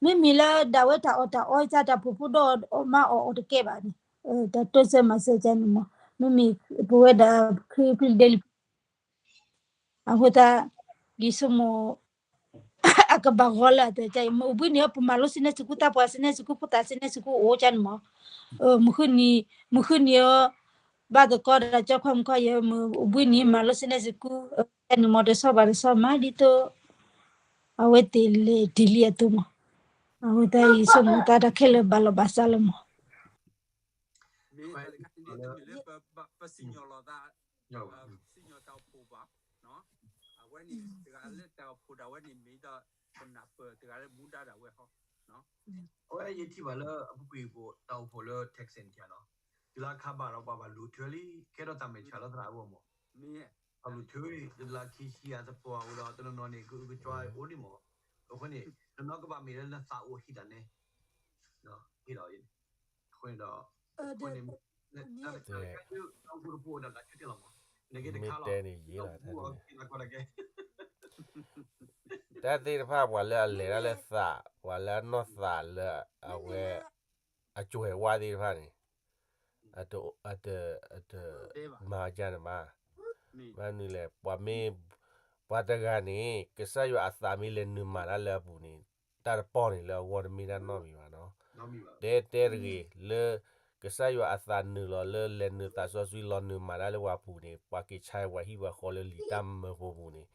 မ့မ့ၢ်လၢဒၣ်ဝဲတၢ်အီၣ်တၢ်အီကါ တၢ်ဖိဖိဒီးအီၣ်မၤအီၣ်အီၣ်တကဲဘၣ်န့ၣ်, တၢ်တိစၢၤမၤစၢၤကန့ၣ်မး, မ့မ့ၢ်ပဝဲဒၣ်ခရံာ်ဖိဒဲလံ အဃိသတး ဒ်ဆိကမိၣ် အကဘၣ်ဂီၤလၢအတၢ်ကါအံၤ မ့ၢ်အိၣ်ဘှံးနံၤအီၤ ပမၤလိ Sunday school တၢ်ပှၤ Sunday school ဖိသၣ် Sunday school အိၣ်ကန့ၣ်မး, မုၢ်ဃုနံၤ မုၢ်ဃုနံၤအီၤ ဘၣ်သကိးဒီးကၠီခွါမုၣ်ခွါယဲ မ့ၢ်အိၣ်ဘှံးနံၤမၤလိ Sunday school ကန့ၣ်မး တဆီဘၣ်တဆီမၤဒ်သိး အဝဲသ့ၣ်လဲၤတ့ၢ်လံအသိးမး, အဃိသတး ယဆိကမိၣ်သးတၢ်ခဲလၢာ်ဘၣ်လီၤဘၣ်စးလီၤမး အဝဲန့ၣ်တဂၤလၢတၢ်အိၣ်ဖှိၣ်ဒၣ်ဝဲန့ၣ်မ့ၢ်ဒီး ပနၢ်ပၢၢ်တဂၤလၢမူဒါဒၣ်ဝဲဟီ, အဝဲယထံၣ်ဘၣ်လၢအပူၤကွံာ်ဖိတၢ်အိၣ်ဖှိၣ်လၢ Texas န့ၣ်နီၤ, တုၤလၢခါဘၣ်ဒီးပှၤဘၣ်လူၤထွဲလံ ကဲထီၣ်တၢ်မဲာ်ဆှးလၢသရၣ်အဂီၢ်မး, ပှၤလူၤထွဲ တလၢခံဆံအသပှၢ်ဝံၤဒီးတနီၤနီၤန့ၣ် ကအုကစွါအိၣ်ဒံးမး, အဃိန့ၣ် တနီၤကဘၣ်မ့ၢ်လၢနသးအိၣ်ဟံးတၢ်န့ၣ် ဟ့ၣ်ဒီး အဃိန့ၣ်ဒီး အဃိန့ၣ် တၢ်အိၣ်ဖှိၣ်တဖိအိၣ်ဒီးတၢ်ဆၢတဲာ်လီၤမး, နက့တခါလီၤ, တၢ်သ့ၣ်တဖၣ်ပှၤလၢအလဲၤတၢ်လၢသး ပှၤလၢအနီၢ်သးလၢအဝဲ အကွဲးဝါသ့ၣ်တဖၣ်န့ၣ် အတ မၤကန့ၣ်မး, ဘၣ်မနုၤလဲၣ် ပှၤမ့ၢ် ပှၤတဂၤန့ၣ် ကစၢ်ယွၤအသးမ့ၢ်လဲၤနုာ်မၤတၢ်လၢအပူၤန့ၣ် တၢ်တပီၢ်န့ၣ်လၢအဂီၢ်တမ့ၢ်တၢ်နီတမံၤဘၣ်နီၤ, တဲတဲတဂ့ၤ လၢ ကစၢ်ယွၤအသးနုာ်လီၤလၢလဲၤနုာ်သးစီဆှံလီၤနုာ်မၤတၢ်လၢပှၤပူၤန့ၣ် ပှၤက့ၤဆါပှၤဟံၣ်ပှၤဃီလၢလံာ်တၢ်မၢဖိပူၤန့ၣ်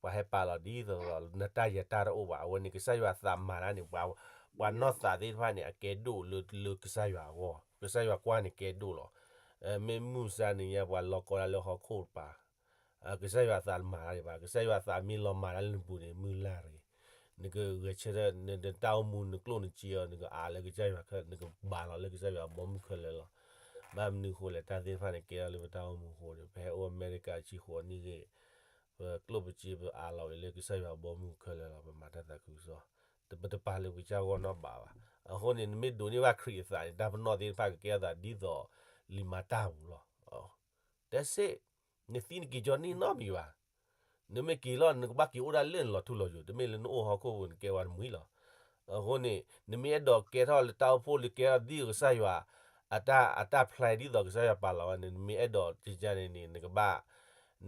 ပှၤဟဲပာ်လီၤဒ်သိးသိး နတၢ်ယတၢ်တအိၣ်ဘၣ်. အဝဲန့ၣ် ကစၢ်ယွၤသးမၤတၢ်န့ၣ် ပှၤနီၢ်သးသ့ၣ်တဖၣ်န့ၣ် အကဲဒိၣ်လၢလၢကစၢ်ယွၤအဂီၢ်, ကစၢ်ယွၤကွၢ်န့ၣ်ကဲဒိၣ်လီၤ. မ့ၢ်မုၢ်မဆါနံၤညါ ပှၤလီၤကီတၢ်လၢဟီၣ်ခိၣ်တပၤ ကစၢ်ယွၤသးမၤတၢ်ဒံးဘၣ်, ကစၢ်ယွၤသးမ့ၢ်လီၤမၤတၢ်လၢနပူၤန့ၣ် မုၢ်လၢ်တဂ့ၤ, နကဂဲၤဆၢထၢၣ် နတၢ်အိၣ်မူနကျိၣ်နစ့အီၤ နကအးလၢကစၢ်ယွၤခဲ နကဘၣ်လီၤလၢကစၢ်ယွၤအဘီအမုၢ်ခဲလၢာ်လီၤ. ဘၣ်မနုၤအဃိလဲၣ် တၢ်သ့ၣ်တဖၣ်န့ၣ် ကဲထီၣ်လၢပတၢ်အိၣ်မူအဃိန့ၣ် ပဟဲအိၣ်အမဲရကၤဆံဃိးနံၣ်ဂ့ၤ, ပကျိၣ်ပစ့ပအးလီၤဝဲလၢကစၢ်ယွၤအဘီအမုၢ်ခဲလၢာ်လီၤ. ပမၤတၢ်သးခုကစီၣ် ပတပာ်လၢပကစၢ်ဂီၢ်နီတဘျီဘၣ်. အဃိန့ၣ် နမ့ၢ်ဒိးန့ၢ်ဘၣ်ခရံာ်အသးန့ၣ် တၢ်ပနီၣ်သ့ၣ်တဖၣ်ကကဲထီၣ်သးဒ်သိး လံာ်မၤတၢ်ပူၤလီၤ. တစ့ၢ် နသံနက့ၤကၠီန့ၢ်နီတမံၤဘၣ်. နမ့ၢ်က့ၤလီၤ နကဘၣ်က့ၤအိၣ်ဒၣ်လၢနလီၤထူလီၤယိာ် တမ့ၢ်လၢနအိၣ်ဟီၣ်ခိၣ်ပူၤ နကဲဝဲတမှံၤလီၤ. အဃိန့ၣ် နမ့ၢ်အဲၣ်ဒိးကဲထီၣ်လၢတၢ်အိၣ်ဖှိၣ်လၢကဲထီၣ်ဒ်သိးကစၢ်ယွၤ အတၢ် အတၢ် plan ဒ်သိးကစၢ်ယွၤပာ်လီၤဝဲန့ၣ် နမ့ၢ်အဲၣ်ဒိးကန့ၣ်န့ၣ် နကဘၣ်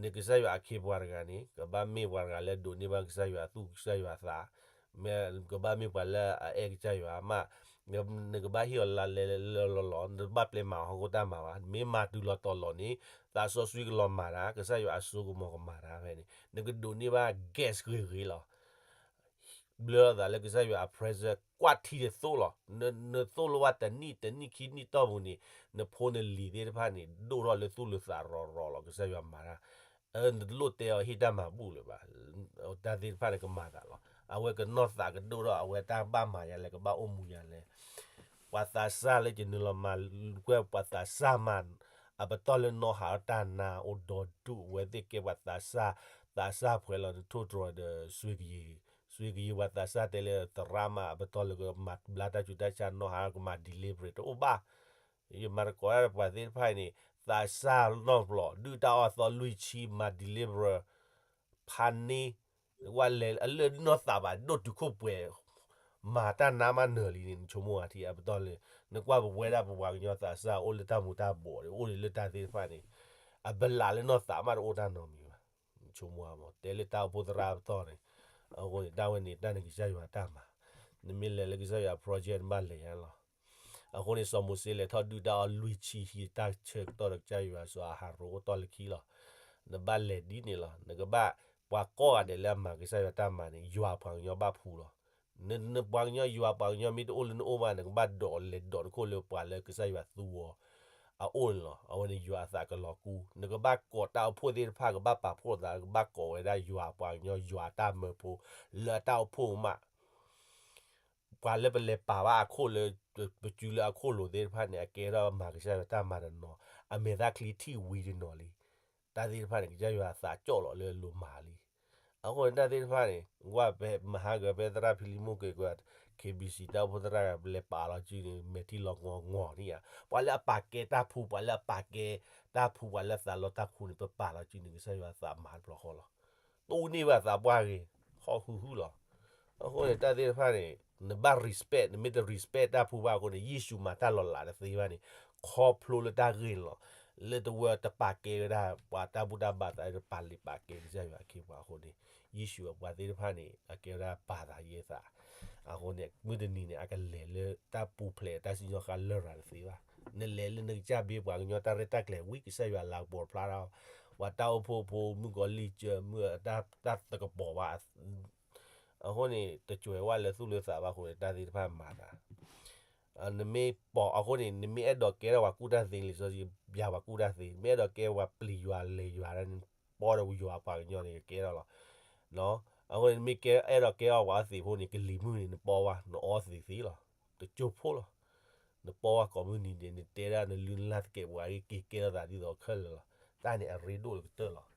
နကစၢ်ယွၤအခ့အပှၤတဂၤန့ၣ် ကဘၣ်မ့ၢ်ပှၤတဂၤလၢဒိးန့ၢ်ဘၣ်ကစၢ်ယွၤသူၣ်ကစၢ်ယွၤသး, ကဘၣ်မ့ၢ်ပှၤလၢအအဲၣ်ကစၢ်ယွၤမး, နကဘၣ်ဟ့ၣ်အီၤလါလဲလၢလီၤလီၤ နတဘၣ်ပျဲမၤဟီၣ်ခိၣ်တၢ်မၤဘၣ်. မ့ၢ်မၤတုၤလီၤတီၤလီၤန့ၣ် သးစီဆှံကလီၤမၤတၢ် ကစၢ်ယွၤအစိကမီၤကမၤတၢ်ဖဲန့ၣ် နကဒိးန့ၢ်ဘၣ် gas ဂ့ၤဂ့ၤလီၤ. ဘျၢလီၤသးလၢကစၢ်ယွၤအ presence ကွၢ်ထံတသိလီၤ. နသိၣ်လိဝဲတနံၣ်တနံၣ်ခံနံၣ်တီၢ်ပူၤန့ၣ် နဖိနလံၤသ့ၣ်တဖၣ်န့ၣ် ဒိၣ်ထီၣ်လၢသူၣ်လၢသးရီၤရီၤလီၤ ကစၢ်ယွၤမၤတၢ်. နတလိၣ်တဲအီၤဟ့ၣ်တၢ်မၤဘူၣ်လၢၤဘၣ်. တၢ်သ့ၣ်တဖၣ်န့ၣ်ကမၤသးလီၤ. အဝဲကနီၢ်သးကဒိၣ်ထီၣ် အဝဲတၢ်ဘၣ်မၤယၤလဲၣ် ကဘၣ်အိၣ်မူယၤလဲၣ် ပှၤသးစၢ်လၢကနုာ်လီၤမၤကွဲး ပှၤသးစၢ်မၤ အပတီၢ်လၢနီၢ်ဟးထီၣ်တၢ်နါအိၣ်ဒီဒူၣ် အဝဲသ့ၣ်ကဲပှၤသးစၢ် သးစၢ်ဖှဲးလီၤ နထိၣ်တြီၤဒီး စွ့ကယံၤ စွ့ကယံၤပှၤသးစၢ်တဲလၢ သရၣ်မး အပတီၢ်လၢကမၤဘျါတၢ်ဆူးတၢ်ဆါ နီၢ်ဟးကမၤ delivery တအိၣ်ဘၣ်. ယမၤသကိးတၢ်ဒီးပှၤသ့ၣ်တဖၣ်အံၤန့ၣ် သးစၢ်နီတဘျီ ဒုၣ်တၢ်အီၣ်သီလွံၢ်ဆံ မၤ delivery ဖးန့ၢ် ဝဲလဲၤအလၢာ်နီၢ်သးဘၣ် ဒိၣ်တုာ်ခိၣ်ပှဲၤ မၤတၢ်နါမးနၢၤလံန့ၣ် နဆိကမိၣ်အထံအပတီၢ်လၢ နကွၢ်ပဝဲဒၣ်ပပှၤကညီသးစၢ် အိၣ်လၢတၢ်မူၤတၢ်ဘှီးန့ၣ် အိၣ်ဒံးလၢတၢ်သ့ၣ်တဖၣ်န့ၣ် အဘလးလၢနီၢ်သးမးတအိၣ်တၢ်နီတမံၤဘၣ်. နဆိကမိၣ်မး တဲလၢတၢ်အိၣ်ဖှိၣ်သရၣ်ပတီၢ်န့ၣ် အဃိန့ၣ် တၢ်ဝဲန့ၣ် တၢ်န့ၣ်ကစၢ်ယွၤတၢ်မၤ နမ့ၢ်လဲၤလၢကစၢ်ယွၤ project နဘၣ်လဲၤညါလီၤ. အဃိန့ၣ် စီၤမိၤၡ့လဲၤထီၣ်ဒုၣ်တၢ်အီၣ်လွံၢ်ဆံ ဟံးတၢ်ဆၢကတီၢ်ဒီးကစၢ်ယွၤ စီၤအၤဟရိၣ်အိၣ်တီၢ်လၢခံလီၤ. နဘၣ်လဲၤဒ်န့ၣ်လီၤ. နကဘၣ် ပှၤကိးဂၤဒဲးလၢအမၤကစၢ်ယွၤတၢ်မၤန့ၣ် ယွၤပှၤကညီဘၣ်ဖှူလီၤ. နပှၤကညီ ယွၤပှၤကညီမ့ၢ်တအိၣ်လၢနအိၣ်ဘၣ် နကဘၣ်ဒိးလဲၤဒိးတခိၣ်လၢပှၤလၢကစၢ်ယွၤသူအီၤအအိၣ်န့ၣ်လီၤ. အဝဲန့ၣ်ယွၤအသးကလီၤကူ နကဘၣ်ကိးတၢ်အိၣ်ဖှိၣ်သ့ၣ်တဖၣ် ကဘၣ်ပာ်ဖှိၣ်သး ကဘၣ်ကိးဝဲဒၣ်ယွၤပှၤကညီ ယွၤတၢ်မၢဖိ လၢအတၢ်အိၣ်ဖှိၣ်မး ပှၤလၢပလဲၤပာ်ဘၣ်အခိၣ်လၢ ပစုလၢအခိၣ်လိၤသ့ၣ်တဖၣ်န့ၣ် အကဲထီၣ်မၤကစၢ်ယွၤတၢ်မၤတနီၤ အမဲာ်သၣ်ချံထံၣ်ဝံတနီၤလံ. တၢ်သ့ၣ်တဖၣ်န့ၣ် ကစၢ်ယွၤသးကၠီၣ်လီၤလၢလိၤမၤလံ. အဃိန့ၣ်တၢ်သ့ၣ်တဖၣ်န့ၣ် ကွၢ်ဖဲမဟါကဖဲသရၣ်ဖံလံမုၣ်က့ၤကွၢ် KBC တၢ်အိၣ်ဖှိၣ်သရၣ် လဲၤပာ်လီၤစုန့ၣ် မဲာ်ထံလီၤငီၤငီၤန့ၣ်ဧါ ပှၤလၢအပာ်ကဲတၢ်ဖှူ ပှၤလၢအပာ်ကဲတၢ်ဖှူ ပှၤလၢအသးလီတၢ်ခူန့ၣ် ပပာ်လီၤစုန့ၣ် ကစၢ်ယွၤသးမၤတဘျီဃီလီၤ. တူၢ်န့ၢ်ဘၣ်သးပှၢ်ဂ့ၤ ဟီၣ်ဟုၣ်ဟုၣ်လီၤ. အဃိန့ၣ် တၢ်သ့ၣ်တဖၣ်န့ၣ် နဘၣ် respect နမ့ၢ်တ respect တၢ်ဖိဘၣ်အဃိန့ၣ် ယ့ၣ်ၡူးမၤတၢ်လီၤလးတသ့ဘၣ်န့ၣ် ခီဖျိလၢတၢ်ဂ့ၢ်န့ၣ်လီၤ. လၢတဝဲတပာ်ကဲဝဲဒၣ် ပှၤတၢ်ဘူၣ်တၢ်ဘါသး တပာ်လံာ်ပာ်ကဲကစၢ်ယွၤအခ့အပှၤအဃိန့ၣ် ယ့ၣ်ၡူးအပှၤသ့ၣ်တဖၣ်န့ၣ် အကဲဝဲဒၣ်ပာ်သးယဲသး အဃိန့ၣ် မုၢ်တနံၤန့ၣ် အကလဲၤလၢတၢ်ပူၤဖျဲးတၢ်စံၣ်ညီၣ်ဃါလရာ်တသ့ဘၣ်. နလဲၤလၢနကစၢ်ဘ့ပှၤကညီတၢ်ရဲၣ်တၢ်ကျဲၤဝံၤ ကစၢ်ယွၤလၤကပီၤဖျါထီၣ် ပှၤတၢ်အိၣ်ဖှိၣ်ဖိ မုၣ်ကီၤလံၢ်စၢၤ မုၢ်တၢ်သကပီၤဘၣ် အဃိန့ၣ် တကွဲးဝဲလၢသူၣ်လၢသးဘၣ်အဃိန့ၣ် တၢ်သ့ၣ်တဖၣ်မၤသး နမ့ၢ်ပိာ်အဃိန့ၣ် နမ့ၢ်အဲၣ်ဒိးကဲထီၣ်ပှၤကူၣ်တၢ်သ့ လံာ်စီဆှံ ပျးပှၤကူၣ်တၢ်သ့ နမ့ၢ်အဲၣ်ဒိးကဲပှၤပျံၤယွၤလဲၤယွၤဒၣ်န့ၣ် ပီဒီးယွၤပှၤကညီန့ၣ် ကကဲထီၣ်လီၤ. အဃိန့ၣ် နမ့ၢ်ကဲအဲၣ်ဒိးကဲအီၣ်ပှၤအီသံးဖိန့ၣ် ကလံၤမုၢ်န့ၣ် နပီဝဲ နအီသံးသ့လီၤ. တကၠိဖိလီၤ. နပီဝဲကိးမုၢ်နံၤန့ၣ် နတဲဒၣ်နလုၢ်နလၢ်သကဲးပဝးက့ၤကဲထီၣ်သးဒ်သိးခဲလၢာ်လီၤ. တၢ်န့ၣ်အရ့ဒိၣ်လၢကတၢၢ်လီၤ.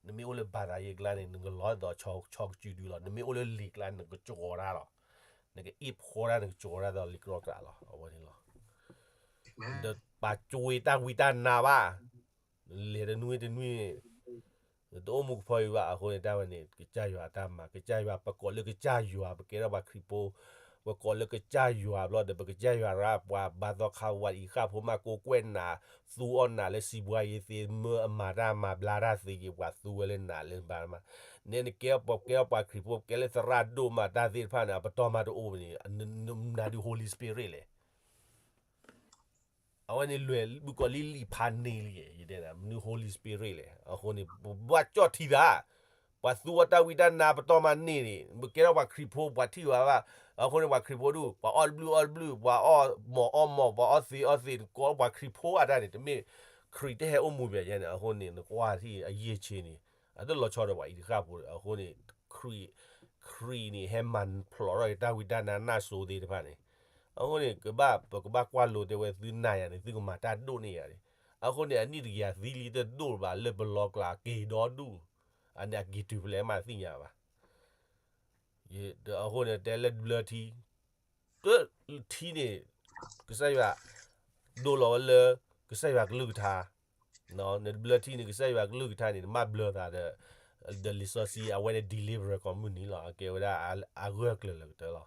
နမ့ၢ်အိၣ်လၢဘၣ်သးယဲၢ်ကျါန့ၣ် နကလီၤဒ်သိးဆီကစုဒုလီၤ. နမ့ၢ်အိၣ်လၢလံာ်ကျါန့ၣ် နကကၠီၤတၢ်လီၤ. နကအ့ၣ်ဖှီတၢ် နကကၠီၤတၢ်ဒီးလံာ်ကြီကြးလီၤ. အဝဲန့ၣ်လီၤ. ဒီးပာ်ကၠိတၢ်ဝံတၢ်နါဘၣ် လဲၤတနွံတနွံန့ၣ် တအိၣ်မူကဖီအံၤဘၣ်အဃိန့ၣ် တၢ်ဝဲန့ၣ် ကစၢ်ယွၤအတၢ်မၤ ကစၢ်ယွၤ ပကိးလၢကစၢ်ယွၤ ပကဲထီၣ်ပှၤခရံာ်ဖိ ပကိးလၢကစၢ်ယွၤဘျီဒီး ပကစၢ်ယွၤရၢပှၤဘါသီခါဝးအံၤဃၣ်ဖိမး ကိးကွဲးနၤ သူအီၣ်နၤလၢစံးဘှါယ့သ့ မၢအမၤတၢ်မၤဘျါတၢ်သ့က့ၤ ပှၤသူဝဲလၢနၤလၢဘၣ်မး နဲနကဲပကဲထီၣ်ပှၤခရံာ်ဖိ ကဲလၢသရၣ်ဒိၣ်မးတၢ်သ့ၣ်တဖၣ်န့ၣ် အပတီၢ်မးတအိၣ်ဘၣ်န့ၣ် နဒုး Holy Spirit လဲၣ် အဝဲန့ၣ်လွဲၢ်မုၣ်ကီၤလံၢ်လံာ်ဖးန့ၢ်လံ ယတဲနၤ မနုၤ Holy Spirit လဲၣ် အဃိန့ၣ် ပဘၣ်ကၠီၣ်ထံသး ပှၤသူဝဲတၢ်ဝံတၢ်နါပတီၢ်မးန့ၢ်န့ၣ် ပကဲထီၣ်ပှၤခရံာ်ဖိ ပှၤထံၣ်ဝဲဘၣ် အဃိန့ၣ် ပှၤခရံာ်ဖိဒုး ပှၤအီၣ်တဘျုးအီၣ်တဘျုး ပှၤအီၣ်မီၤအီၣ်မီၤ ပှၤအီၣ်သ့အီၣ်သ့ နကိးပှၤခရံာ်ဖိအတၢ်န့ၣ် တမ့ၢ်ခရံာ်တဟဲအိၣ်မူပယဲန့ၣ် အဃိန့ၣ် နကွၢ်ထံၣ်အယံာ်ဆ့န့ၣ် အတလီၤဆီဒီးပှၤအံၤတဃၣ်ဖိ အဃိန့ၣ် ခရံာ် ခရံာ်န့ၣ် ဟဲမၤဖျိးထီၣ်က့ၤတၢ်ဝံတၢ်နါနၢ်စိသ့ၣ်တဖၣ်န့ၣ် အဃိန့ၣ် ကဘၣ် ပကဘၣ်ကွၢ်လိတဲဝဲ သုနာ်ယၤန့ၣ် သုကမၤတၢ်ဒိၣ်န့ၢ်ယၤန့ၣ် အဃိန့ၣ် အနံၣ်တကယၤသံလံတဒိၣ်ဘၣ်လၢပလီကျါ က့ၤဒီဒူၣ် အန့ၣ်အက့ၤတုၤဖဲလဲၣ်မးသ့ၣ်ညါဘၣ် အဃိန့ၣ် တဲလၢတဘျၢထံ တထံန့ၣ် ကစၢ်ယွၤ ဒိလီၤဝဲလၢ ကစၢ်ယွၤကလုၢ်ကထါ နတဘျၢထံန့ၣ် ကစၢ်ယွၤကလုၢ်ကထါန့ၣ် နဘၣ်ဘျၢသးဒီး ဒီးလံာ်စီဆှံ အဝဲန့ၣ် deliverer ကိးမုၢ်နံၤလီၤ အကဲဝဲဒၣ်အဂၢၢ်ကျၢၤလၢကတၢၢ်လီၤ.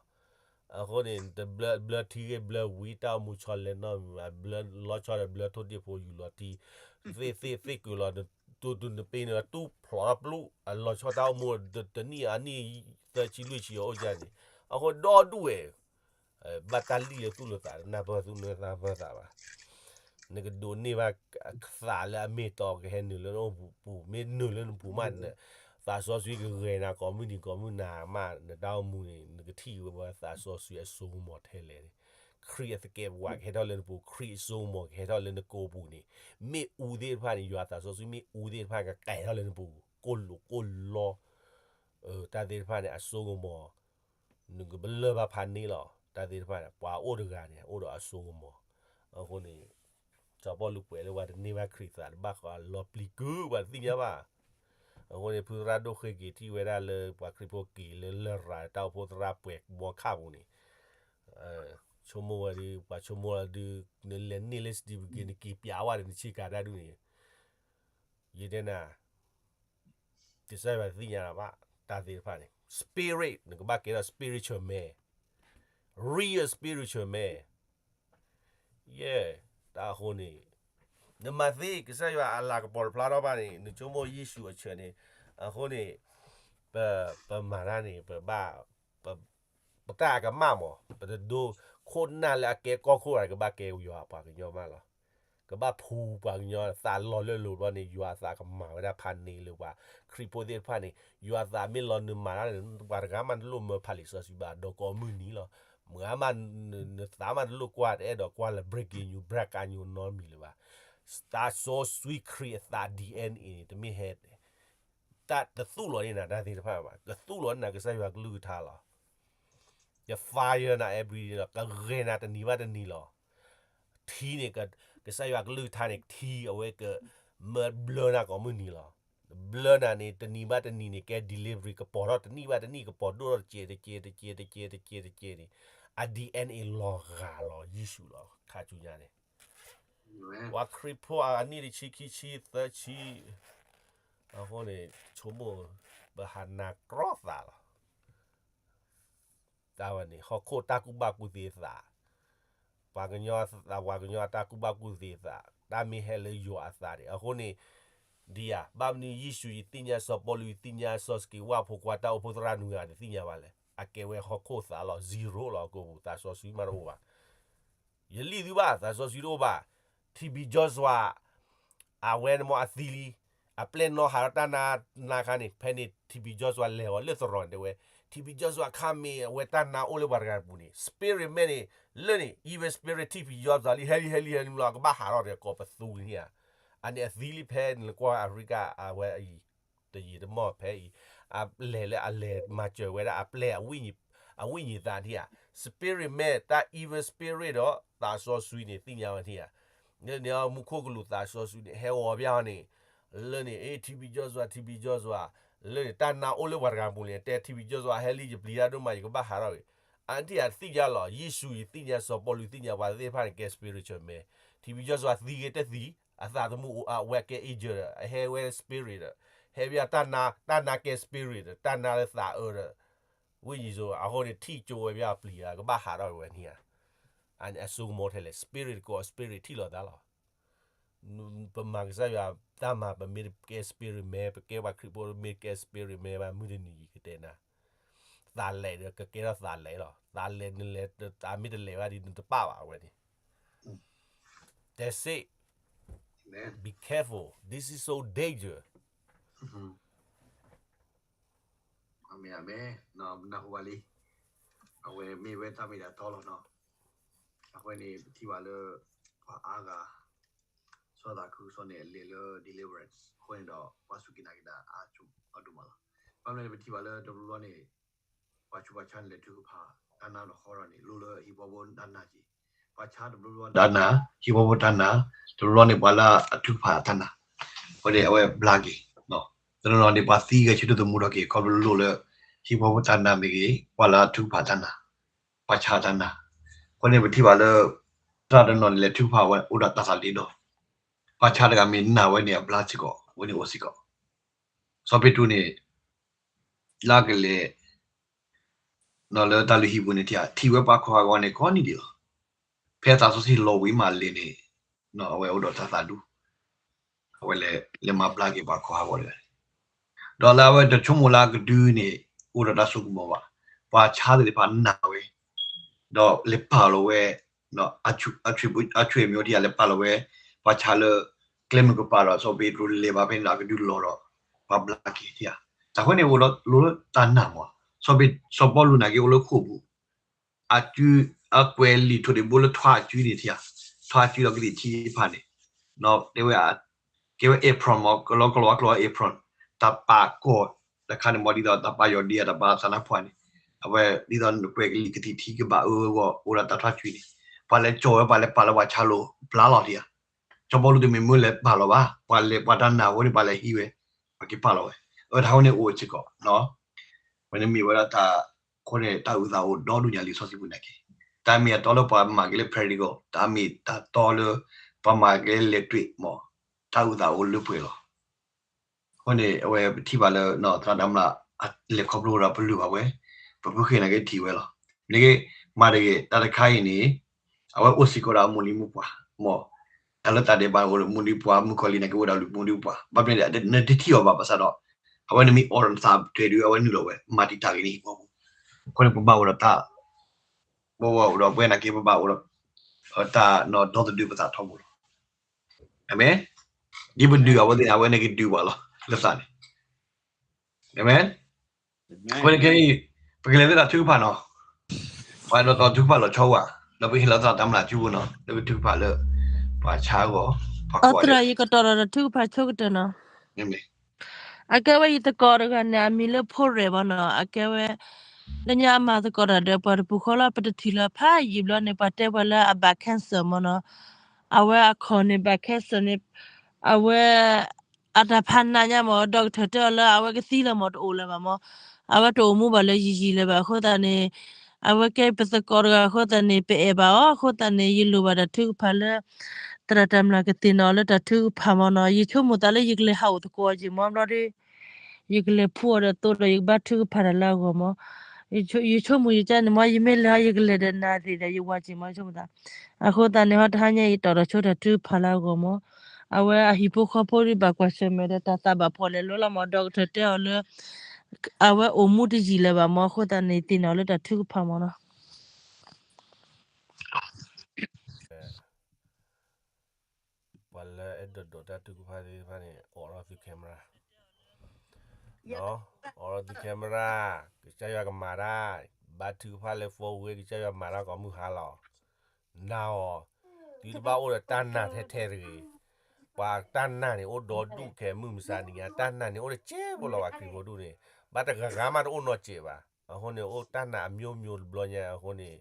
အဃိန့ၣ် တဘျၢထံဂ့ၢ်ဘျၢဝံၤ တၢ်အိၣ်မူဆီလဲၤနီတမံၤဘၣ် ဘျၢလီၤဆီဒီးဘျၢထိၣ်တ့ၢ်ဖိယူၤလီၤထံ သ့ၣ်သ့ၣ်သ့ၣ်ကုာ်လီၤ တူၢ်တူၢ်နပ့ၤန့ၣ် တူၢ်ဖျိးထီၣ်ပျူၢ် အလီၤဆီတၢ်အိၣ်မူ တနံၣ်အနံၣ်သၢဆံလွံၢ်ဆံအအိၣ်ကၢ်န့ၣ် အဃိဒီဒူၣ်ဝဲ ဘၣ်တၢ်လံၣ်လၢသူၣ်လၢသး နၢ်ပၢၢ်သူၣ်နၢ်ပၢၢ်သးဘၣ် နကဒိးန့ၢ်ဘၣ်သးလၢအမ့ၢ်တီကဟဲနုာ်လၢနအိၣ်ပူၤ မ့ၢ်နုာ်လၢနပူၤမး သးစီဆှံကဂဲၤနၤကိးမုၢ်နံၤကိးမုၢ်နၤမး နတၢ်အိၣ်မူန့ၣ် နကထံၣ်ဝဲသးစီဆှံအစိကမီၤထဲလဲၣ်န့ၣ် ခရံာ်အသကဲးပဝးကဟဲထီၣ်လၢနပူၤ ခရံာ်အစိကမီၤကဟဲထီၣ်လၢနကိာ်ပူၤန့ၣ် မ့ၣ်အူသ့ၣ်တဖၣ်န့ၣ် ယွၤသးစီဆှံမ့ၣ်အူသ့ၣ်တဖၣ်ကကဲထီၣ်လၢနပူၤ ကိၢ်လိာ်ကိၢ်လီ တၢ်သ့ၣ်တဖၣ်န့ၣ် အစိကမီၤ နကဘၣ်လၢၢ်ဘၣ်ဖးန့ၢ်လီၤ တၢ်သ့ၣ်တဖၣ်န့ၣ် ပှၤအိၣ်တဂၤန့ၣ် အိၣ်ဒီးအစိကမီၤ အဃိန့ၣ် စီၤပီလူးကွဲးလၢပှၤတန့ၢ်ဘၣ်ခရံာ်သးတဘၣ်ဃးလီၤပျံၤကုၢ် ပှၤတသ့ၣ်ညါဘၣ် အဃိန့ၣ် ဖုသရၣ်ဒိၣ်ဃ့က့ၤထံၣ်ဝဲဒၣ်လၢ ပှၤခရံာ်ဖိက့ၤလၢလရာ် တၢ်အိၣ်ဖှိၣ်သရၣ်ပှဲၤဘီခၣ်ပူၤန့ၣ် ဆိကမိၣ်ဝဲဒုး ပှၤဆိကမိၣ်လီၤဒုး နလဲၤန့ၢ်လၢစတံပက့ၤ နက့ၤပျးဝဲဒီးနဆ့ကၤတၢ်ဒုးန့ၣ် ယတဲနၤ ကစၢ်ယွၤသ့ၣ်ညါဘၣ် တၢ်သ့ၣ်တဖၣ်န့ၣ် spirit နကဘၣ်ကဲထီၣ် spiritual man real spiritual man ယဲ တၢ်အဃိန့ၣ် နမၤသ့ ကစၢ်ယွၤအလၤကပီၤတဖျါထီၣ်ဘၣ်န့ၣ် နဆိကမိၣ်ယ့ၣ်ၡူးအဆၢန့ၣ် အဃိန့ၣ် ပ ပမၤတၢ်န့ၣ် ပဘၣ် ပ ပတၢ်အကမၣ်မး ပတဒိ ခိၣ်နၢ်လၢအကဲကီၢ်ခိၣ်တဂၤ ကဘၣ်ကဲယွၤအပှၤကညီမးလီၤ. ကဘၣ်ဖှူပှၤကညီသးလီၤလၢလိၤဘျီန့ၣ် ယွၤအသးကမၤဝဲဒၣ်ဖးန့ၢ်လၢပှၤခရံာ်ဖိသ့ၣ်တဖၣ်န့ၣ် ယွၤအသးမ့ၢ်လီၤနမၤတၢ်န့ၣ် ပှၤတဂၤမးတလိၣ်မၢဖးလံာ်စီဆှံဘၣ် ဒီးကိးမုၢ်နံၤလီၤ. မုၢ်ဂၤမး နသးမးတလိၣ်ကွၢ် တအဲၣ်ဒိးကွၢ်လၢ breaking news ဘြၣ်ကါညိနီတမံၤလၢၤဘၣ်. သးစီဆှံခရံာ်အသး DNA န့ၣ် တမ့ၢ်ဟဲ တၢ်တသူၣ်လီၤန့ၢ်နၤတၢ်သ့ၣ်တဖၣ်ဘၣ်, ကသူၣ်လီၤန့ၢ်နၤကစၢ်ယွၤကလုၢ်ကထါလီၤ. က fire နၤ every day လီၤ, ကဂဲၤနၤတနံၤဘၣ်တနံၤလီၤ. ထံန့ၣ် ကစၢ်ယွၤကလုၢ်ကထါန့ၣ် ထံအဝဲကမၢဘျၢနၤကိးမုၢ်နံၤလီၤ. ဘျၢနၤန့ၣ် တနံၤဘၣ်တနံၤန့ၣ် ကဲ delivery ကပီၤထီၣ်တနံၣ်ဘၣ်တနံၣ် ကပီၤဒိၣ်ထီၣ်တကဲးတကဲးတကဲးတကဲးတကဲးတကဲးန့ၣ် အ DNA လီၤဂာ်လီၤ ယ့ၣ်ၡူးလီၤ ခါဆူညါန့ၣ် ပှၤခရံာ်ဖိအနံၣ်တဆံခံဆံသၢဆံ အဃိန့ၣ် ဆိကမိၣ် ပဟးနၤကြီသးလီၤ. တၢ်ဝဲန့ၣ် ဟီၣ်ခိၣ်တၢ်ကူၣ်ဘၣ်ကူၣ်သ့အသး, ပှၤကညီ, ပှၤကညီအတၢ်ကူၣ်ဘၣ်ကူၣ်သ့အသး, တၢ်မ့ၢ်ဟဲလၢယွၤအသးန့ၣ်, အဃိန့ၣ်, ဒ်ယၤ, ဘၣ်မနုၤယ့ၣ်ၡူးယသ့ၣ်ညါစီၤပီလူး ယသ့ၣ်ညါစီၤစက့းဝၣ်ဖိခွါ တၢ်အိၣ်ဖှိၣ်သရၣ်နွံဂၤန့ၣ် သ့ၣ်ညါဘၣ်လဲၣ်. အကဲဝဲဟီၣ်ခိၣ်သးလီၤ, zero လီၤ, ကိာ်ပူၤ သးစီဆှံမးတအိၣ်ဘၣ်. ယလံၣ်သုဘၣ်, သးစီဆှံတအိၣ်ဘၣ်. TB Joshua အဝဲန့ၣ်မ့ၢ်အသံလံ, အပျဲၢ်နီၢ်ဟးထီၣ်တၢ်နါနါခါန့ၣ်, ဖဲန့ၣ် TB Joshua လဲၤအီၤလၢသရိာ်န့ၣ်တဲဝဲ, TB Joshua ခါမ့ၢ်အဝဲတၢ်နါအိၣ်လၢပှၤတဂၤပူၤန့ၣ်, spirit man န့ၣ�်, လၢန့ၣ် evil spirit TB Joshua လံ ဟဲလံ ဟဲလံ ဟဲလံလီၤ, ကဘၣ်ဟးထီၣ်ဒီးကိးပသူန့ၣ်ဧါ. အန့ၣ်အသံလံ ဖဲနကွၢ် Africa အဝဲအံၤ, တယံာ်တမီၢ်ဖဲအံၤ, အလဲၤလၢအလဲၤမၤစၢၤဝဲဒၣ်အပျဲၢ် အဝိညာဉ်သးန့ၣ်ဧါ, spirit man တၢ် evil spirit ဒီးသးစီဆှံန့ၣ် သ့ၣ်ညါဝဲန့ၣ်ဧါ. လၢန့ၣ် မူခိၣ်ကလူးသးစီဆှံန့ၣ် ဟဲဂီၤဘၣ်အီၤန့ၣ်, လၢန့ၣ် TB Joshua, TB Joshua, လၢန့ၣ် တၢ်နါအိၣ်လၢပှၤတဂၤပူၤန့ၣ် တဲ TB Joshua ဟဲလံ ယပျံၤတၢ်ဒိၣ်မး ယကဘၣ်ဟးထီၣ်ဂ့ၤ. အန့ၣ်တသ့ၣ်ညါလီၤ, ယ့ၣ်ၡူးယသ့ၣ်ညါ စီၤပီလူးသ့ၣ်ညါ ပှၤသ့ၣ်တဖၣ်န့ၣ် ကဲ spiritual man, TB Joshua သံဂ့ၤတသံ, အသးသမူအိၣ် အဝဲကဲ angel ဒီး အဟဲဝဲ spirit ဒီး, ဟဲဘၣ်တၢ်နါ, တၢ်နါကဲ spirit ဒီး တၢ်နါလၢသးအၢဒီး ဝိညာဉ်ဆိုး, အဃိန့ၣ် ထံၣ်ကၠိဝဲဘၣ်အပျံၤ ကဘၣ်ဟးထီၣ်ဝဲန့ၣ်ဧါ. အန့ၣ်အစိကမီၤထဲလဲၣ်, spirit ကိး spirit ထံၣ်လိာ်သးလီၤ. ပမၤကစၢ်ယွၤတၢ်မၤ ပမ့ၢ်တကဲ spirit man, ပကဲပှၤခရံာ်ဖိမ့ၢ်တကဲ spirit man ဘၣ် မုၢ်တနံၤအံၤကတဲနၤ, သးလဲၤဒီးကကဲထီၣ်သးလဲၤလီၤ. သးလဲၤနလဲၤ, သးမ့ၢ်တလဲၤဘၣ်ဒီး နတပၣ်ဘၣ်ဝဲန့ၣ်. That's it. Be careful. This is so danger. အမ့ၢ်အမ့ၢ်, နၢ်ဟူဘၣ်လံ, အဝဲမ့ၢ်ဝဲတၢ်မ့ၢ်တၢ်တီလီၤနီၤ. အဃိန့ၣ် ပထံၣ်ဘၣ်လၢ ပှၤအါဂၤ စီၤသးခုစီၤန့ၣ် လဲၤလၢ deliverance အဃိန့ၣ်ဒီး ပှၤစူၢ်က့ၤနာ်က့ၤတၢ်အါဒိၣ်မးလီၤ. ဘၣ်မနုၤန့ၣ် ပထံၣ်ဘၣ်လၢတဘျီဘျီန့ၣ် ပှၤဆူးပှၤဆါန့ၣ် လဲၤထုကဖၣ်တၢ်နါဒီးဃီဒီးန့ၣ် လိၣ်လၢဟံၣ်ဖိဃီဖိတၢ်နာ်က့ၤ, ပှၤဆါတဘျီဘျီတၢ်နာ်, ဟံၣ်ဖိဃီဖိတၢ်နာ်, တဘျီဘျီန့ၣ် ပှၤလၢအထုကဖၣ်တၢ်နာ်, အဃိန့ၣ် အဝဲဘျါက့ၤ, တနီၤနီၤန့ၣ် ပှၤသံဂဲၤဆၢထၢၣ်သမူထီၣ်က့ၤ ခီဖျိလိၣ်လၢ ဟံၣ်ဖိဃီဖိတၢ်နာ်မ့ၢ်ဂ့ၤ, ပှၤလၢအထုကဖၣ်တၢ်နာ်, ပှၤဆါတၢ်နာ်. အဃိန့ၣ် ပထံၣ်ဘၣ်လၢ သရၣ်တနီၤန့ၣ် လဲၤထုကဖၣ်ဝဲအိၣ်ဒီးတၢ်သးလ့ဒီး, ပှၤဆါတဂၤမ့ၢ်နာ်ဝဲန့ၣ် အဘျါစ့ၢ်ကီး, အဝဲန့ၣ်အိၣ်စ့ၢ်ကီး. စီၤပ့းတရူးန့ၣ် လၢကလဲၤ လၢတၢ်လုၢ်ဟံၣ်ပူၤန့ၣ် ထံၣ်ဝဲပှၤခီၣ်ဟးဂီၤန့ၣ် ကိးနံၤဒဲးလီၤ. ဖဲသးစီဆှံလီၤဝံၤမးလဲၤန့ၣ် အဝဲအိၣ်ဒီးတၢ်သးဒူ, အဝဲလဲၤမၤဘျါက့ၤပှၤခီၣ်ဟးဂီၤတဂၤန့ၣ်, ဒီးလၢအဝဲတဆိကမိၣ်လၢအကဒုန့ၣ် အိၣ်ဒီးတၢ်စိကမီၤဘၣ်. ပှၤဆါသ့ၣ်တဖၣ်နာ်ဝဲ, ဒီးလဲၤပာ်လီၤဝဲ အဆွေမျိုးထံၣ်ဧါ လဲၤပာ်လီၤဝဲ ပှၤဆါလၢ ကျဲမုၢ်ကပၤဒီး စီၤပ့းတရူးလဲၤဘၣ်ဖဲန့ၣ်ဒီး အကဒုလီၤဒီး ပှၤဘျါက့ၤထံၣ်ဧါ. အဃိန့ၣ် အိၣ်ဒီးလိၣ်လၢတၢ်နာ်မး, စီၤပ့း, စီၤပီလူးနာ်က့အိၣ်လၢခိၣ်ပူၤ, အစု, အကွဲးလံာ်ထိးဒံးဘိလၢထွါအစုန့ၣ်ထံၣ်ဧါ, ထွါအစုဒီးကသံၣ်ထံတဖၣ်န့ၣ်, တဲဝဲ ကဲဝဲ apron မး, ကလီကလီအကျိာ် apron, တၢ်ပာ်ကီၢ်တခါန့ၣ်မး ဒ်သိးတၢ်ပာ်ယီၤဒံဧါ တၢ်ပာ်သးနါဖှၣ်န့ၣ်, အဝဲဒ်သိးနကွဲးကလံာ်ကသံၣ်ထံကဘၣ်အၢအဂီၢ် အိၣ်ဒီးတၢ်ထွါစုန့ၣ်, ပှၤလဲၤကၠီၤဝဲ ပှၤလဲၤပာ်လၢပှၤဆါလိၤဘျါလီၤထံၣ်ဧါ. စီၤပီလူးတမ့ၢ်မ့ၢ်လဲၤပာ်လီၤဘၣ်, ပှၤလဲၤပှၤတၢ်နာ်ဝဲန့ၣ် ပှၤလဲၤဟံးဝဲ, ပှၤက့ၤပာ်လီၤဝဲ, အတၢ်ဃိန့ၣ်အိၣ်စ့ၢ်ကီး, ဝဲန့ၣ်မ့ၢ်ဝဲဒၣ်တၢ် အဃိန့ၣ်တၢ်အုၣ်သးအိၣ်ဒီဒူၣ်ညါလံာ်စီဆှံပူၤနာ်က့, တၢ်မ့ၢ်အတီလၢပှၤမၤက့ၤလၢ practical, တၢ်မ့ၢ်တၢ်တီလၢ ပှၤမၤက့ၤလၢ လၢတြ့ၣ်မး, တၢ်အုၣ်သးအိၣ်လၢပှဲၤလီၤ. အဃိန့ၣ် အဝဲပထံၣ်ဘၣ်လၢ သရၣ်တၢ်မျၢ် လဲၤခီဖျိဒီးပလုၢ်ဘၣ်ဝဲ, ပပုၢ်ဃ့နာ်က့ထံၣ်ဝဲလီၤ. နက့ မၤတဂ့ၤ တၢ်တခါအံၤန့ၣ် အဝဲအိၣ်စ့ၢ်ကီးဒီးအမူလံမူပှၤ, မး, တၢ်လၢတၢ်ဒဲးဘးအိၣ်ဒီးမူလံပှၤ မုၣ်ကီၤလံၤနာ်က့အိၣ်ဒီးမူလံပှၤ, ဘၣ်မနုၤလဲၣ် နတထံၣ်အီၤဘၣ်ဘၣ်ဆၣ်ဒီး အဝဲန့ၣ်မ့ၢ်အိးထီၣ်နသးတြဲၤဒုး အဝဲနုာ်လီၤဝဲ မၤတံာ်တာ်ဂ့ၤန့ၣ်ဟံၣ်ဖိဃီဖိ, အဃိန့ၣ် ပဘၣ်အိၣ်ဒီးတၢ် ပဘၣ်အိၣ်ဒီးပဝဲနာ်က့ ပဘၣ်အိၣ်ဒီး တၢ်ဒီသဒၢပသးထီဘိလီၤ. အၤမ့ၣ်, ဒ်ပဒုးအဝဲသ့ၣ်န့ၣ် အဝဲန့ၣ်ကဒုးပှၤလီၤ လၢသးန့ၣ်, အၤမ့ၣ်. အဃိန့ၣ်ခဲအံၤ ပကလဲၤလၢတၢ်ထုကဖၣ်နီၤ, ပှၤဒီးတၢ်ထုကဖၣ်လီၤဆီဝဲ, ဒီးပဟ့ၣ်လီၤသးတၢ်မျၢ်စုပူၤနီၤ လၢပထုကဖၣ်လၢ ပှၤဆါအဂီၢ်, ပှၤကိးဂၤဒဲး, ယကတီၤဒီးတၢ်ထုကဖၣ်ဆိကတၢၢ်နီၤ. အကဲဝဲယသကိးတဂၤန့ၣ် အမံၤလၢဖိရဲၣ်ဘၣ်နီၤ, အကဲဝဲ လၢညါအမၤသကိးတၢ်ဒီးပှၤတပူၤဃီလီၤ, ပတထံၣ်လၢၤဖးယံာ်ဘျီန့ၣ် ပှၤတဲပှၤလၢအဘၣ် cancer မးနီၤ, အဝဲအခီၣ်န့ၣ် ဘၣ် cancer န့ၣ်, အဝဲ အတၢ်ဖးနးညါမး doctor တဲအီၤလၢအဝဲကသံလၢၤမး တအိၣ်လၢၤဘၣ်မး, အဝဲတအိၣ်မူဘၣ်လၢယံာ်ယံာ်လၢၤဘၣ်အဃိသတးန့ၣ်, အဝဲကဲပသကိးတဂၤအဃိသတးန့ၣ် ပအဲၣ်ဘၣ်အီၤအဃိသတးန့ၣ် ယလိၣ်ဘၣ်တၢ်ထုကဖၣ်လၢ သရၣ်တၢ်မျၢ်ကသ့ၣ်နီၣ်လၢတၢ်ထုကဖၣ်မးနီၤ, ယဆိကမိၣ်သးလၢယကလဲၤဟးအိၣ်သကိးက့ၤမးဘျီဒီး ယကလဲၤဖှူအီၤဒီးသိးဒီး ယကဘၣ်ထုကဖၣ်တၢ်လၢအဂီၢ်မး, ယဆိကမိၣ်ယကန့ၣ်မ့ၢ် ယမ့ၢ်လဲၤဟီ ယကလဲၤဒီးနၤသ့ဒီး ယဝၤစ့ၢ်မ့ၢ်ဆိကမိၣ်သး. အဃိသတးန့ၣ်ဟီ တဟါညါအံၤ တီၣ်ထီၣ်ဆိတၢ်ထုကဖၣ်လၢအဂီၢ်မ့ၢ် အဝဲအဟံၣ်ဖိဃီဖိဒ်ဘၣ်ကွၢ်ဆၢၣ်မဲာ်ဒီးတၢ်သးဘၣ်ဖှီၣ်လဲၤလိလီၤမ့ၢ် doctor တဲအီၤလၢ အဝဲအိၣ်မူတယံာ်လၢၤဘၣ်မ့ၢ် အဃိသတးန့ၣ် သ့ၣ်နီၣ်လၢတၢ်ထုကဖၣ်မ့ၢ်နီၤ. ပှၤလၢအဲၣ်ဒိးဒိးတၢ်ထုကဖၣ်သ့ၣ်တဖၣ်န့ၣ် အိးထီၣ်သု camera, အိးထီၣ်သု camera, ကစၢ်ယွၤကမၤတၢ်, ဘါထုကဖၣ်လၢ phone ဝဲ ကစၢ်ယွၤမၤတၢ်ကိးမုၢ်ဟါလီၤ. နာ်အီၤ, သုတဘၣ်အိၣ်ဒီးတၢ်နာ်ထဲထဲတဂ့ၤ. ပှၤတၢ်နာ်န့ၣ် အိၣ်ဒီဒူၣ်ခဲမုၢ်မဆါနံၤညါ, တၢ်နာ်န့ၣ် အိၣ်တစဲးဖိလီၤ ပှၤခရံာ်ဖိဒူၣ်န့ၣ်, ဘၣ်တဂၤဂၤမးတအိၣ်နီတစဲးဘၣ်. အဃိန့ၣ် အိၣ်တၢ်နာ်အမျိုးမျိုးတဘျီညါ အဃိန့ၣ်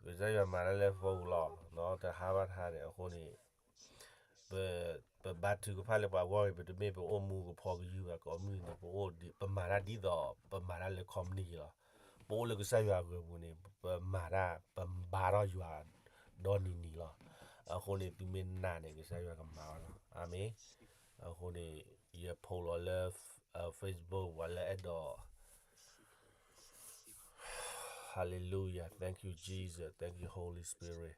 ကစၢ်ယွၤမၤတၢ်လၢ phone လီၤ, တဟါဘၣ်တဟါန့ၣ် အဃိန့ၣ် ပ ပဘါထုကဖၣ်လၢပှၤဂီၢ်ဂ့ၤ ပတမ့ၢ်ပအိၣ်မူကဖီကယုၢ်ဘၣ် ကိးမုၢ်နံၤန့ၣ် ပအိၣ်ဒ် ပမၤတၢ်ဒ်သိး ပမၤတၢ်လၢ company လီၤ. ပအိၣ်လၢကစၢ်ယွၤအဂီၢ်ပူၤန့ၣ် ပမၤတၢ် ပဘါထီၣ်ယွၤဒီနံၤနံၤလီၤ. အဃိန့ၣ် သုမ့ၢ်နာ်န့ၣ် ကစၢ်ယွၤကမၤအီၤလီၤ. အၤမ့ၣ်. အဃိန့ၣ် ယဖိးလီၤလၢ Facebook ပှၤလၢအဲၣ်ဒိး Hallelujah. Thank you, Jesus. Thank you, Holy Spirit.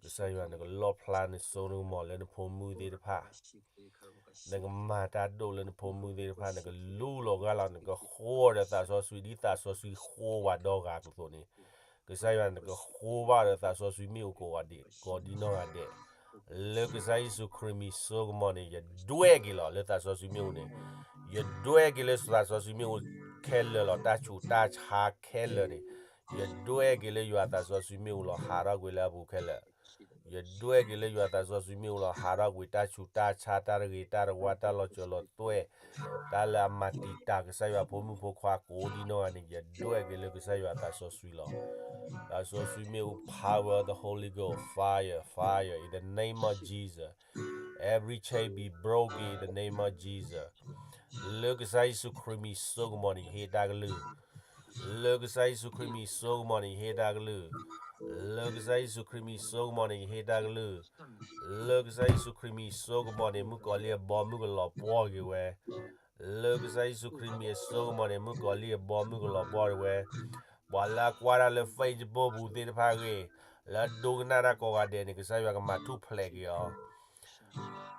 ကစၢ်ယွၤ နကလီၣ်ဖျါနစိနကမီၤလၢနဖိမုၣ်သ့ၣ်တဖၣ်, နကမၤတၢ်ဒိၣ်လၢနဖိမုၣ်သ့ၣ်တဖၣ်, နကလူလီၤဂၢ်လီၤ, နကဃိဒီးသးစီဆှံ ဒ်သးစီဆှံဃိပှၤဒီဂၤအသိးန့ၣ်, ကစၢ်ယွၤ နကဃိဘၣ်ဒီးသးစီဆှံမ့ၣ်အူကိးဂၤဒဲး, ကိးဒ်နီၢ်ဂၤဒဲး, လၢကစၢ်ယ့ၣ်ၡူးခရံာ်မံၤစိကမီၤန့ၣ် ယဒွဲၣ်က့ၤလီၤလၢသးစီဆှံမ့ၣ်အူန့ၣ်, ယဒွဲၣ်က့ၤလၢသးစီဆှံမ့ၣ်အူခဲလၢာ်လီၤ. တၢ်ဆူးတၢ်ဆါခဲလၢာ်န့ၣ် ယဒွဲၣ်က့ၤလၢယွၤသးစီဆှံမ့ၣ်အူလီၤ ဟးထီၣ်ကွံာ်လၢအပူၤခဲလၢာ်. ယဒွဲၣ်က့ၤလၢယွၤသးစီဆှံမ့ၣ်အူလီၤ ဟးထီၣ်ကွံာ်တၢ်ဆူးတၢ်ဆါ တၢ်တဂ့ၤတၢ်တဝါ တၢ်လီၤစၢၤလီၤသွဲၣ်, တၢ်လၢအမၤတံာ်တာ် ကစၢ်ယွၤဖိမုၣ်ဖိခွါကိးဒ်နီၢ်ဂၤန့ၣ် ယဒွဲၣ်က့ၤလၢကစၢ်ယွၤသးစီဆှံလီၤ. သးစီဆှံမ့ၣ်အူ power of the Holy Ghost, fire, fire in the name of Jesus. Every chain be broken in the name of Jesus. လၢကစၢ်ယ့ၣ်ၡူးခရံာ်မံၤစိကမီၤန့ၣ် ယဟ့ၣ်တၢ်ကလုၢ် လၢကစၢ်ယ့ၣ်ၡူးခရံာ်မံၤစိကမီၤန့ၣ် ယဟ့ၣ်တၢ်ကလုၢ်, လၢကစၢ်ယ့ၣ်ၡူးခရံာ်မံၤစိကမီၤန့ၣ် ယဟ့ၣ်တၢ်ကလုၢ်, လၢကစၢ်ယ့ၣ်ၡူးခရံာ်မံၤစိကမီၤန့ၣ် မုၣ်ကီၤလံၢ်အဘီမုၢ်ကလီၤပှီၢ်က့ၤဝဲ, လၢကစၢ်ယ့ၣ်ၡူးခရံာ်မံၤအစိကမီၤန့ၣ် မုၣ်ကီၤလံၢ်အဘီမုၢ်ကလီၤပှီၢ်က့ၤဝဲ, ပှၤလၢအကွၢ်တၢ်လၢ Facebook ပူၤသ့ၣ်တဖၣ်ဂ့ၤ, လၢအဒိကနၣ်တၢ်ကိးဂၤဒဲးန့ၣ် ကစၢ်ယွၤကမၤထူၣ်ဖျဲးက့ၤအီၤ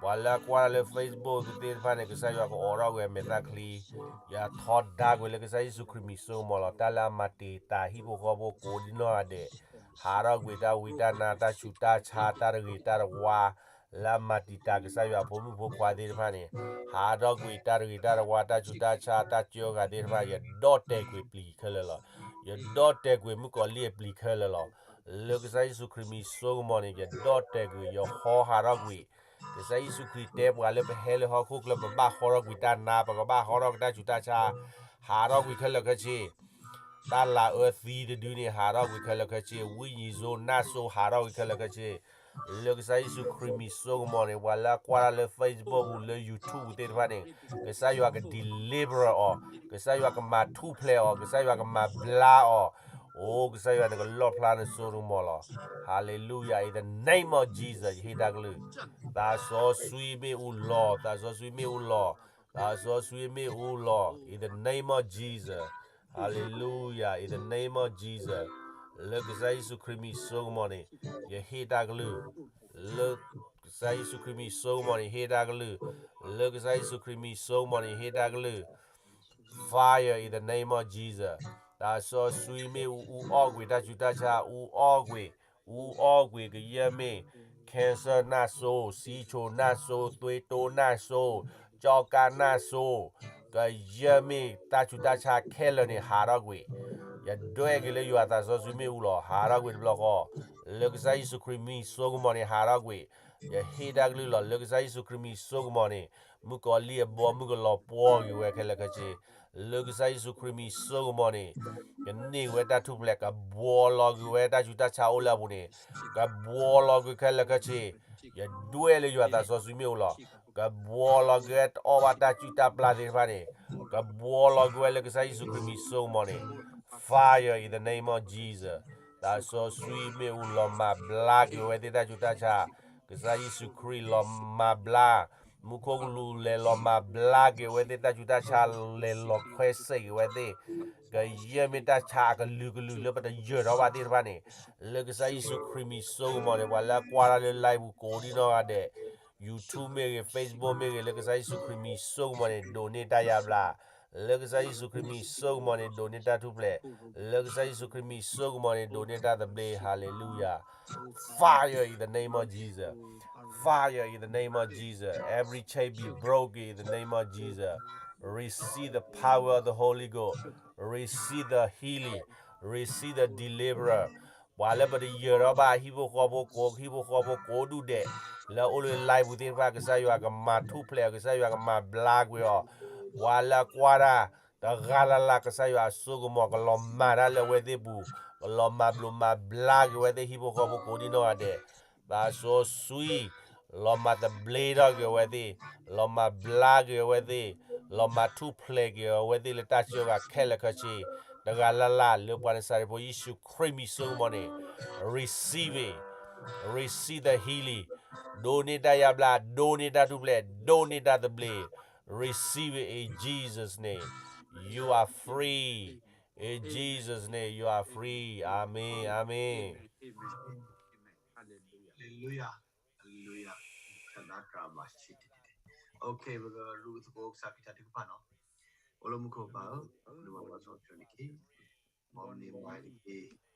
ပှၤလၢအကွၢ်တၢ်လၢ Facebook သ့ၣ်တဖၣ်န့ၣ် ကစၢ်ယွၤကအိးထီၣ်ကွံာ်အမဲာ်သၣ်ချံ, ယထီဒါကွံာ်လၢကစၢ်ယ့ၣ်ၡူးခရံာ်မံၤစိကမီၤလီၤ. တၢ်လၢအမၤတံာ်တာ်ဟံၣ်ဖိဃီဖိကိးဒ်နီၢ်ဂၤဒဲး, ဟးထီၣ်ကွံာ်တၢ်ဝံတၢ်နါ တၢ်ဆူးတၢ်ဆါ တၢ်တဂ့ၤတၢ်တဝါ, လၢအမၤတံာ်တာ်ကစၢ်ယွၤဖိမုၣ်ဖိခွါသ့ၣ်တဖၣ်န့ၣ်, ဟးထီၣ်ကွံာ်တၢ်တဂ့ၤတၢ်တဝါ တၢ်ဆူးတၢ်ဆါ တၢ်စၢဃာ်သ့ၣ်တဖၣ် ယဒီၣ်တဲာ်ကွံာ်ပျံၤခဲလၢာ်လီၤ. ယဒီၣ်တဲာ်ကွံာ်မုၣ်ကီၤလံၢ်အပျံၤခဲလၢာ်လီၤ. လၢကစၢ်ယ့ၣ်ၡူးခရံာ်မံၤစိကမီၤန့ၣ် ယဒီၣ်တဲာ်ကွံာ် ယဟီဟးထီၣ်ကွံာ်, ကစၢ်ယ့ၣ်ၡူးခရံာ်တဲပှၤလၢပဟဲလၢဟီၣ်ခိၣ်ချၢ ပဘၣ်ဟီထီၣ်ကွံာ်တၢ်နါ ပကဘၣ်ဟီထီၣ်ကွံာ်တၢ်ဆူးတၢ်ဆါ, ဟးထီၣ်ကွံာ်ခဲလၢာ်ခဲဆ့, တၢ်လၤအၢသံတဒုန့ၣ် ဟးထီၣ်ကွံာ်ခဲလၢာ်ခဲဆ့, ဝိညာဉ်ဆိုးနၢ်စိၤ ဟးထီၣ်ကွံာ်ခဲလၢာ်ခဲဆ့ လၢကစၢ်ယ့ၣ်ၡူးခရံာ်မံၤစိကမီၤန့ၣ် ပှၤလၢအကွၢ်တၢ်လၢ Facebook ပူၤ လၢ YouTube ပူၤသ့ၣ်တဖၣ်န့ၣ်, ကစၢ်ယွၤက deliver အီၤ, ကစၢ်ယွၤကမၤထူၣ်ဖျဲးအီၤ, ကစၢ်ယွၤကမၤဘျါအီၤ, အိ ကစၢ်ယွၤနကလီၣ်ဖျါနစိနကမီၤလီၤ. Hallelujah, in the name of Jesus ယဟ့ၣ်တၢ်ကလုၢ်, သးစီဆှံမ့ၣ်အူလီၤ, သးစီဆှံမ့ၣ်အူလီၤ, သးစီဆှံမ့ၣ်အူလီၤ in the name of Jesus. Hallelujah, in the name of Jesus လၢကစၢ်ယ့ၣ်ၡူးခရံာ်မံၤစိကမီၤန့ၣ် ယဟ့ၣ်တၢ်ကလုၢ်, လၢကစၢ်ယ့ၣ်ၡူးခရံာ်မံၤစိကမီၤန့ၣ် ယဟ့ၣ်တၢ်ကလုၢ်, လၢကစၢ်ယ့ၣ်ၡူးခရံာ်မံၤစိကမီၤန့ၣ် ယဟ့ၣ်တၢ်ကလုၢ်, fire in the name of Jesus သးစီဆှံမ့ၣ်အူ အူအီၣ်ကွံာ်တၢ်ဆူးတၢ်ဆါ, အူအီၣ်ကွံာ်, အူအီၣ်ကွံာ် ကယဲၢ်မ့ၢ် cancer နၢ်စိၤ, စံဆိၤနၢ်စိၤ, သွေးတိုးနၢ်စိၤ, ကၠီကါနၢ်စိၤ, ကယဲၢ်မ့ၢ်တၢ်ဆူးတၢ်ဆါခဲလၢာ်န့ၣ် ဟးထီၣ်ကွံာ်, ယဒွဲၣ်က့ၤလၢယွၤသးစီဆှံမ့ၣ်အူလီၤ, ဟးထီၣ်ကွံာ်တဘျီဃီ, လၢကစၢ်ယ့ၣ်ၡူးခရံာ်မံၤစိကမီၤန့ၣ် ဟးထီၣ်ကွံာ်, ယဟ့ၣ်တၢ်ကလုၢ်လီၤ, လၢကစၢ်ယ့ၣ်ၡူးခရံာ်မံၤစိကမီၤန့ၣ် မုၣ်ကီၤလံၢ်အဘီမုၢ်ကလီၤပှီၢ်က့ၤဝဲခဲလၢာ်ခဲဆ့, လၢကစၢ်ယ့ၣ်ၡူးခရံာ်မံၤစိကမီၤန့ၣ် ကန့ၢ်ဝဲတၢ်ထူၣ်ဖျဲး, ကဘှီလီၤကွံာ်ဝဲတၢ်ဆူးတၢ်ဆါအိၣ်လၢအပူၤန့ၣ်, ကဘှီလီၤကွံာ်ခဲလၢာ်ခဲဆ့, ယဒွဲၣ်လၢယွၤသးစီဆှံမ့ၣ်အူလီၤ, ကဘှီလီၤကွံာ်ဝဲတအီၣ်ဘၣ်တၢ်စုၣ်တၢ်ပျၢ်သ့ၣ်တဖၣ်န့ၣ်, ကဘှီလီၤကွံာ်ဝဲလၢကစၢ်ယ့ၣ်ၡူးခရံာ်မံၤစိကမီၤန့ၣ်, fire in the name of Jesus သးစီဆှံမ့ၣ်အူလီၤမၤဘျါက့ၤဝဲသ့ၣ်တၢ်ဆူးတၢ်ဆါ, ကစၢ်ယ့ၣ်ၡူးခရံာ်လီၤမၤဘျါ မူခိၣ်ကလူးလဲၤလီၤမၤဘျါက့ၤဝဲသ့ၣ်, တၢ်ဆူးတၢ်ဆါလဲၤလီၤခွဲးစဲးက့ၤဝဲသ့ၣ်, ကယဲၢ်မ့ၢ်တၢ်ဆါအကလုာ်ကလုာ်လၢပတယၢၤထီၣ်ဘၣ်သ့ၣ်တဖၣ်န့ၣ်, လၢကစၢ်ယ့ၣ်ၡူးခရံာ်မံၤစိကမီၤန့ၣ် ပှၤလၢအကွၢ်တၢ်လၢ live ပူၤကိးဒံနီၢ်ဂၤဒဲး, YouTube မ့ၢ်ဂ့ၤ, Facebook မ့ၢ်ဂ့ၤ, လၢကစၢ်ယ့ၣ်ၡူးခရံာ်မံၤစိကမီၤန့ၣ် ဒိးန့ၢ်တၢ်ယါဘျါ, လၢကစၢ်ယ့ၣ်ၡူးခရံာ်မံၤစိကမီၤန့ၣ် ဒိးန့ၢ်တၢ်ထူၣ်ဖျဲး, လၢကစၢ်ယ့ၣ်ၡူးခရံာ်မံၤစိကမီၤန့ၣ် ဒိးန့ၢ်တၢ်သဘျ့, hallelujah. Fire in the name of Jesus. Fire in the name of Jesus. Every chain be broken in the name of Jesus. Receive the power of the Holy Ghost. Receive the healing. Receive the deliverer. ပှၤလၢပတယၢၤထီၣ်ဘၣ် ဟံၣ်ဖိဃီဖိကိး ဟံၣ်ဖိဃီဖိကိးဒူၣ်ဒဲး, လၢအအိၣ်လၢ live ပူၤသ့ၣ်တဖၣ် ကစၢ်ယွၤကမၤထူၣ်ဖျဲးအီၤ, ကစၢ်ယွၤကမၤဘျါကွံာ်အီၤ, ပှၤလၢအကွၢ်တၢ် တဂၤလၢ်လၢ် ကစၢ်ယွၤအစိကမီၤ ကလီၤမၢ်တၢ်လၢအဝဲသ့ၣ်ပူၤ, ကလီၤမၤဘျိးမၤဘျါက့ၤဝဲသ့ၣ် ဟံၣ်ဖိဃီဖိကိးဒံနီၢ်ဂၤဒဲး, ဘၣ်စီဆှံ လီၤမၤသဘျ့ထီၣ်က့ၤအဝဲသ့ၣ်, လီၤမၤဘျါက့ၤအဝဲသ့ၣ်, လီၤမၤထူၣ်ဖျဲးက့ၤအဝဲသ့ၣ်လၢတၢ်စၢဃာ်ခဲလၢာ်ခဲဆ့, တဂၤလၢ်လၢ် လၢပှၤနစၤရ့းဖိယ့ၣ်ၡူးခရံာ်မံၤစိကမီၤန့ၣ်, receive it, receive the healing, ဒိးန့ၢ်တၢ်ယါဘျါ, ဒိးန့ၢ်တၢ်ထူၣ်ဖျဲး, ဒိးန့ၢ်တၢ်သဘျ့, receive it in Jesus' name. You are free. In Jesus' name, you are free. Amen. Amen. Hallelujah. Hallelujah. Hallelujah. တၢ်နါတၢ်ဘၣ်ဆံးတတဲတဲ. Okay, ပကလူၤသကိးကစၢ်ခရံာ်တၢ်ထုကဖၣ်နီၤ. အိၣ်လၢမူခိၣ်ပၢ်ဧၢ, နဘၣ်ပှၤစီဆှံတက့ၢ်. မ်နမၤတက့ၢ်.